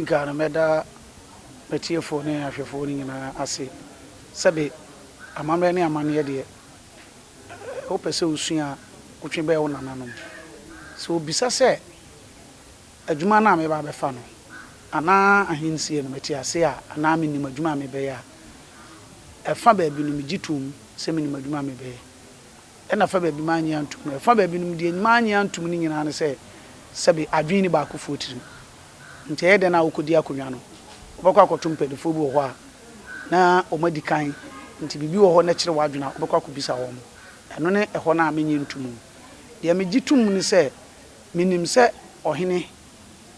kan no, mɛda m'atiefoɔ ne ahwɛfoɔ no nyinaa ase. Sɛbe amammerɛ ne amanneɛ deɛ, wopɛ sɛ wosua a, wotwe bɛn wo nananom. Sɛ wɔbisa sɛ adwuma no a mereba abɛfa no anaa ahensie no, mete ase a anaa menim adwuma a mebɛyɛ a, ɛfa baabi no megye tom sɛ menim adwuma a mebɛyɛ. Ɛna fa baabi mannye antom no. Ɛfa baabi no deɛ mannye antom no nyinaa ne sɛ, sɛbe adwene nni baakofoɔ tirim. Nti ɛyɛ dɛn a wokɔdi akonnwa no, wobɛkɔ akɔto mpanimfoɔ bi wɔ hɔ a na wɔadi kan, nti biribi wɔ hɔ na ɛkyere w'adwene a, wobɛkɔ akɔbisa wɔn. Ɛno ne ɛhɔ no a mennye ntom no. Deɛ megye tom ne sɛ, menim sɛ ɔhene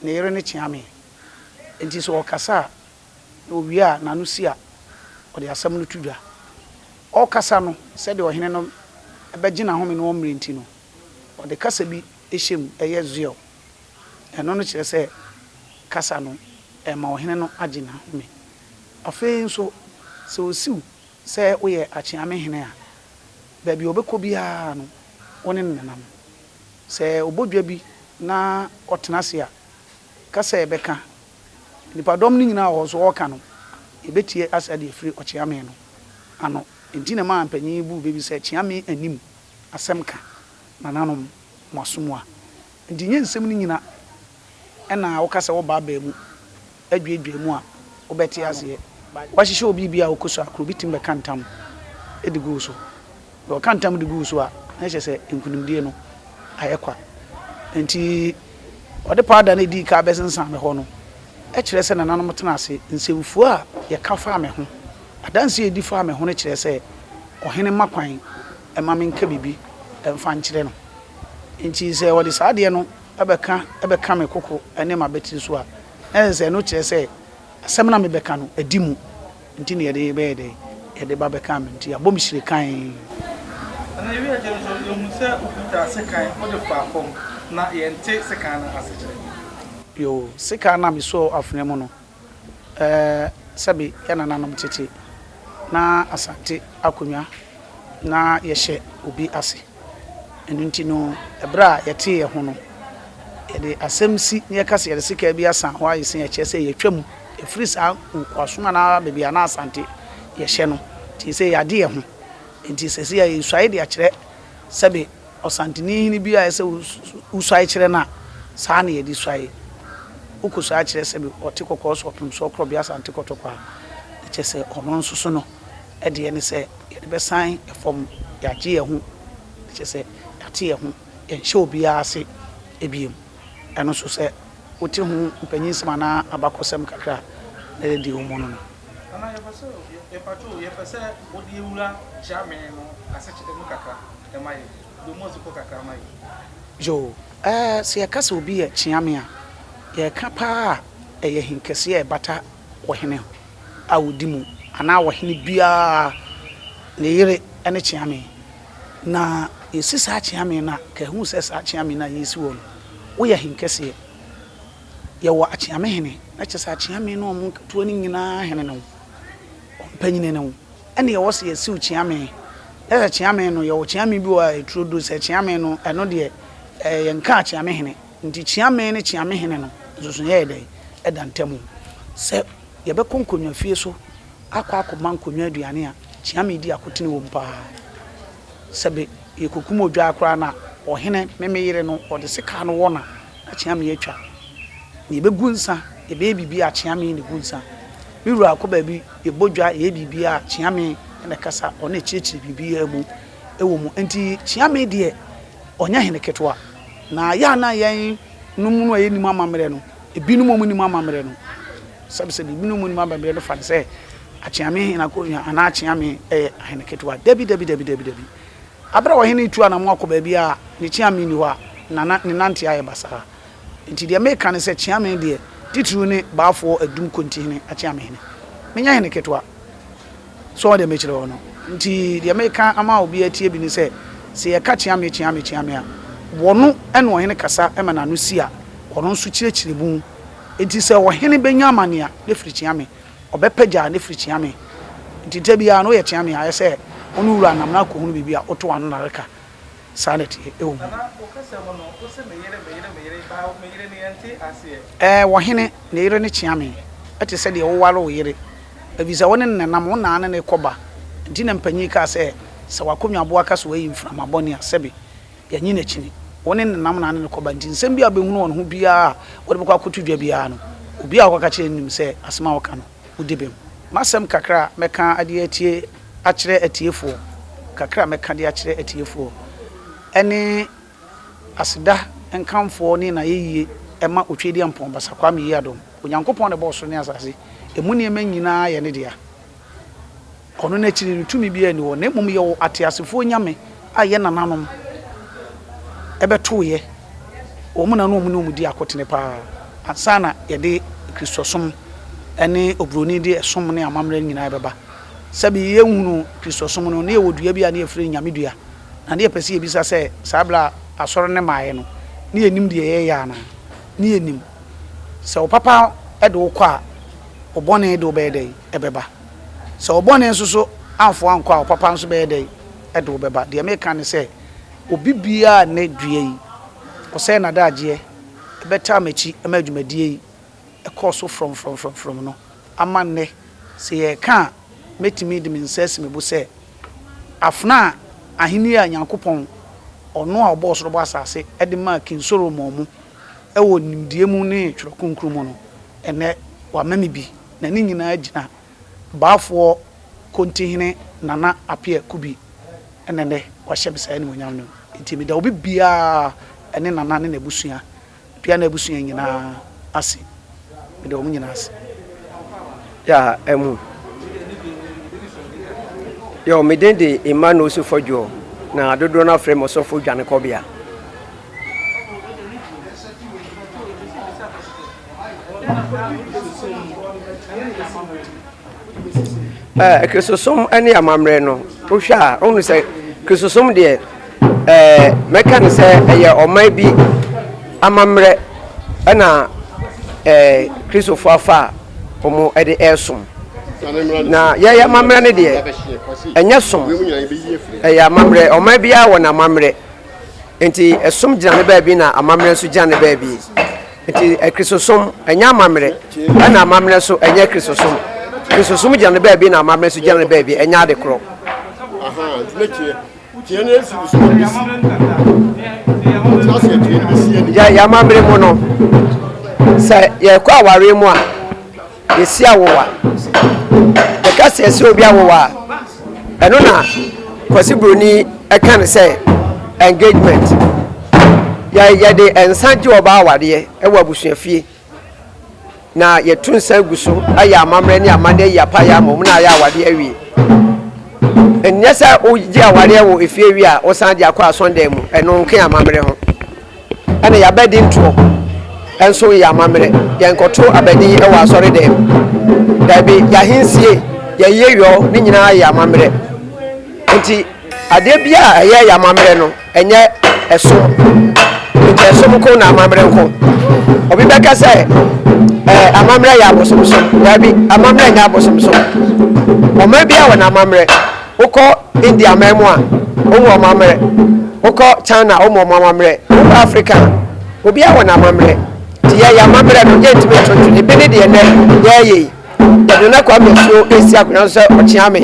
ne yere no kyea me, nti sɛ ɔkasa a, na ɔwie a, n'ano si a, ɔde asɛm no to dwa. Ɔrekasa no, sɛdeɛ ɔhene no bɛgye n'ahome na ɔmmrɛ nti no, ɔde kasa bi hyɛ mu, ɛyɛ zeal. Ɛno no kyerɛ sɛ kasa no rema ɔhene no agye n'ahome. Afei nso, sɛ ɔsiw sɛ woyɛ akyeame hene a, baabi a ɔbɛkɔ biara no, wo ne no nenam. Sɛ ɔbɔ dwa bi na ɔtena ase a, kasa a ɛbɛka nnipadɔm no nyinaa wɔ hɔ nso ɔreka no, yɛbɛtie asa de afiri ɔkyeame no ano. Enti na ɛmaa mpanyin yi buu bɛ bi sɛ, Kyeame anim asɛm ka, nananom, mo aso mu a. Enti nyɛ nsɛm no nyina na woka sɛ wobaabaa mu adwiadwia mu a wobɛte aseɛ. Woahyehyɛ obi bi a wokɔ su a, koro bi tumi bɛka ntam de gu wo so. Na ɔka ntam de gu wo so a, na kyerɛ sɛ nkunimdie no ayɛ kwa. Enti ɔde paada no a ɛdii kan bɛsensan me hɔ no kyerɛ sɛ nananom tena ase. Nsɛmfua a yɛka faa me ho, adanseɛ a yɛdi faa me ho no kyerɛ sɛ ɔhene mma kwan mma menka biribi mfa nkyerɛ no. Enti sɛ wɔde saa adeɛ no bɛka bɛka me koko ne m'abatiri so a, na ɛsɛ sɛ ɛno kyerɛ sɛ asɛm no a mebɛka no, adi mu. Nti na yɛde bɛyɛ dɛn? Yɛde ba bɛka me. Nti yɛabɔ me hyire kann. Na ewie akyiri nso, yɛhu sɛ wokuta sekan, wode faa fam, na yɛnte sekan no asekyerɛ. Yoo, sekan no a mesɔɔ afena mu no, ɛɛ, sɛbe yɛn nananom tete na Asante akonnwa na yɛhyɛ obi ase. Ɛno nti no, ɛberɛ a yɛtee yɛn ho no, yɛde asɛm si na yɛka sɛ yɛde sekan bi asan hɔ ayɛ sei a, ɛkyerɛ sɛ yɛatwa mu afiri saa nkoasom anaa baabi a na Asante yɛhyɛ no. Nti seesei yɛade yɛn ho. Nti seesei a yɛsuae de akyerɛ sɛbe Ɔsanteni hene bi a ɛsɛ wosuae kyerɛ no a, saa na yɛde suae. Wokɔsuae kyerɛ sɛbe ɔte kɔkɔɔ so ɔpem so ɔkorɔbea Asante Kɔtɔkɔ a, na kyerɛ sɛ ɔno nso so no deɛ ne sɛ yɛde bɛsan fam, yɛagye yɛn ho, na kyerɛ sɛ yɛate yɛn ho, yɛnhyɛ obiara ase bio. Ɛno nso sɛ wote ho mpanyinsɛm anaa abakɔsɛm kakra a, na ɛde deɛ ɛwɔ mu no no. Nana yɛpɛ sɛ yɛpakyɛ o yɛpɛ sɛ wode yɛwura kyeame no asekyerɛ mu kakra ma yɛn, wode mu asukɔ kakra ma yɛn. Yoo, ɛɛ sɛ yɛka sɛ obi yɛ kyeame a, yɛreka paa a ɛyɛ henkɛseɛ a ɛbata ɔhene ho. a ɔdi mu anaa ɔhene biara ne yere ne kyeame. Na yɛsi saa kyeame no a, ka ɛhu sɛ saa kyeame no a yɛsi wɔ no, woyɛ henkɛseɛ. Yɛwɔ akyeame hene, na kyerɛ sɛ akyeame no ɔmo nketewa no nyinaa hene ne wo, ɔmpanyini ne wo. Ɛne yɛwɔ sɛ yɛsiw kyeame. Na sɛ kyeame no, yɛwɔ kyeame bi wɔ a ɛturo duro, sɛ kyeame no, ɛno deɛ yɛnka akyeame hene. Nti kyeame ne kyeame hene no, nsonsonoeɛ yɛ dɛn? Ɛda ntam. Sɛ yɛbɛkɔ nkonnwa fie so akɔ akɔma nkonnwa aduane a, Kyeame di akotene wom paa. Sɛbe yɛkɔkum odwaa koraa no a, ɔhene, me me yere no, ɔde sekaa no wɔ no a, na Kyeame atwa. Na yɛbɛgu nsa, yɛbɛyɛ biribi a, Kyeame na ɛgu nsa. Me wura kɔ baabi, yɛbɔ dwa, yɛyɛ biribiara a, Kyeame na ɛkasa, ɔno na ɛkyerɛkyerɛ biribiara mu wɔ mu. Enti Kyeame deɛ, ɔnyɛ hene ketewa. Na yɛ a na yɛn nom no a yɛnnim amammerɛ no, ebinom a wɔnnim amammerɛ no, sɛbesɛbe, ebinom a wɔnnim amammerɛ no fa no sɛ Akyeame hene akonnwa anaa Akyeame yɛ ahene ketewa. Dabi, dabi, dabi, dabi, dabi. Bere a ɔhene retu anammɔn akɔ baabi a ne kyeame nni hɔ a, na ne nante ayɛ basaa. Enti deɛ mereka ne sɛ kyeame deɛ, titiriw ne Baafoɔ Adum Kontihene Akyeamehene. Menyɛ hene ketewa. So woahu deɛ mekyerɛ wo no? Nti deɛ meka ama obi atie bi ne sɛ, sɛ yɛka kyeame, kyeame, kyeame a, wɔno ne ɔhene kasa ma n'ano si a, ɔno nso kyerɛkyerɛ mu. Nti sɛ ɔhene bɛnya amane a, ne firi kyeame. Ɔbɛpagya a, ne firi kyeame. Nti da biara no woyɛ kyeame a, ayɛ sɛ wo ne wura nam na akɔhunu biribi a, woto w'ano na reka. Saa na ɛteɛ ɛwɔ mu. Nana, wo kasa mu no, wo se me yere, me yere, me yere, baa me yere no yɛnte aseɛ. Ɛɛ, ɔhene, ne yere ne kyeame, te sɛ deɛ woware wo yere, efisɛ wo ne no na ɛnam, wo na ne no rekɔ ba. Enti na mpanyin kaa sɛ, Sɛ w'akonnwaboa ka sɛ wayi mframa bɔne a, sɛbe, yɛnnye no akyini. Wo ne no nam na ne no kɔ ba, enti nsɛm biara a wobɛhunu wɔ ne ho biara a wode bɛkɔ akɔto dwa biara no, obiara a wokɔka kyerɛ no nim sɛ asɛm a woka no, wodi bem. M'asɛm kakra a mɛka de atie akyerɛ atiefoɔ, kakra a mɛka de akyerɛ atiefoɔ ne aseda nkamfoɔ ne n'ayɛyie ma Otwedeampɔn Basa Kwame Yiadom. Onyankopɔn na ɛbɔɔ soro ne asase, ɛmu nneɛma nyinaa yɛ ne dea. Ɔno no akyiri no, tumi biara nni hɔ, na mmom yɛwɔ ateasefoɔ Nyame a yɛn nananom bɛtoeɛ, wɔn na na wɔn ne wɔn di akotene pa ara ansa na yɛde Kristosom ne oburoni de ɛsom ne amammerɛ nyinaa bɛba. Sɛbe yɛnhunu Kristosom no, na yɛwɔ dua bi a na yɛfrɛ no Nyame dua, na na yɛpɛ sɛ yɛbisa sɛ saa berɛ a asɔre no maeɛ no, na yɛnim deɛ yɛreyɛ anaa? Na yɛnim. Sɛ wo papa de wo kɔ a, wo bɔne de wo bɛyɛ dɛn? Ɛbɛba. Sɛ wo bɔne nso so amfa wo ankɔ a, wo papa nso bɛyɛ dɛn? De wo bɛba. Deɛ meka ne sɛ, obi biara a nnɛ dua yi, ɔsɛe n'adagyeɛ, bɛtaa m'akyi ma adwumadie yi kɔɔ so frɔmfrɔmfrɔmfrɔm no, ama nnɛ, sɛ yɛreka a, mɛtumi de me nsa asi me bo sɛ, afena a ahennie a Nyankopɔn, ɔno a ɔbɔɔ soro bɔɔ asase, de maa King Solomon mu wɔ nimdeɛ mu ne Twerɛ Kronkron mu no, ɛnnɛ wama me bi. Na ne nyinaa gyina Baafoɔ Kontihene Nana Appiah Kubi na ɛnnɛ wahyɛ me saa animuonyam no. Nti meda obi biara ne Nana ne n'abusua, Appiah n'abusua nyinaa ase. Meda wɔn nyinaa ase. Ya ɛmu. Yo, me din de Emmanuel Osifo-Adwoɔ, na dodoɔ no afrɛ me Ɔsɔfo Dwanekɔbea. Ɛɛ Kristosom ne amammerɛ no, wohwɛ a, wohunu sɛ Kristosom deɛ, ɛɛ mɛka no sɛ ɛyɛ ɔman bi amammerɛ ɛna ɛɛ Kristofoɔ afa a wɔde ɛresom. Na yɛyɛ amammerɛ no deɛ, ɛnyɛ som, ɛyɛ amammerɛ. Ɔman biara wɔ n'amammerɛ. Nti ɛsom gyina ne baabi na amammerɛ nso gyina ne baabi. Nti Kristosom ɛnyɛ amammerɛ ɛna amammerɛ nso ɛnyɛ Kristosom. Kristosom gyina ne baabi na amammerɛ nso gyina ne baabi, ɛnyɛ ade korɔ. Yɛ yɛ amammerɛ mu no, sɛ yɛkɔ awareɛ mu a, Yɛsi awowa. Yɛka sɛ yɛsi obi awowa a, ɛno na Kwasi Broni ɛka no sɛ engagement. Yɛ yɛde nsa gye ɔbaa awadeɛ ɛwɔ abusuafie na yɛtu nsa gu so ayɛ amammerɛ ne amanneɛ ayi apayɛ ama wɔn na ayɛ awadeɛ awie. Ɛnyɛ sɛ wogye awadeɛ wɔ efie wie a wosan de akɔ asɔndan mu, ɛno nka amammerɛ ho. Ɛna y'abɛdi ntoɔ nso yɛ amammerɛ. Yɛnkɔto abɛdi wɔ asɔre dɛm. Daabi, y'ahensie, y'ayeyɔ ne nyinaa yɛ amammerɛ. Nti adeɛ biara a ɛyɛ y'amammerɛ no, ɛnyɛ ɛsom. Nti ɛsom nko na amammerɛ nko. Obi bɛka sɛ ɛɛ amammerɛ yɛ abosomsom. Daabi, amammerɛ nyɛ abosomsom. Ɔman biara wɔ n'amammerɛ. Wokɔ India man mu a, wɔn wɔ amammerɛ. Wokɔ China, wɔn wɔ amammerɛ. Wokɔ Africa a, obiara wɔ n'amammerɛ. Nti yɛn yɛn amammerɛ no, yɛntumi nto ntwene. Ebi ne deɛ nnɛ yɛreyɛ yi. Yɛde Nana Kwame Asuo resi akonnwa so sɛ ɔkyeame.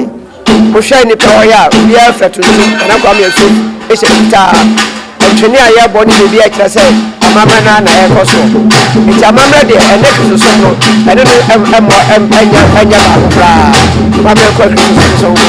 Wohwɛ nnipa a wɔyɛ a, obiara fira tuntum. Nana Kwame Asuo hyɛ fitaa. Ntwene a yɛbɔ ne biribi a ɛkyerɛ sɛ amammerɛ no ara na ɛrekɔ soɔ. Nti amammerɛ deɛ ɛne Kristosom no, ɛne no mmɔ ɛnyɛ ɛnyɛ baako koraa. Amammerɛ nko a Kristosom nso nko.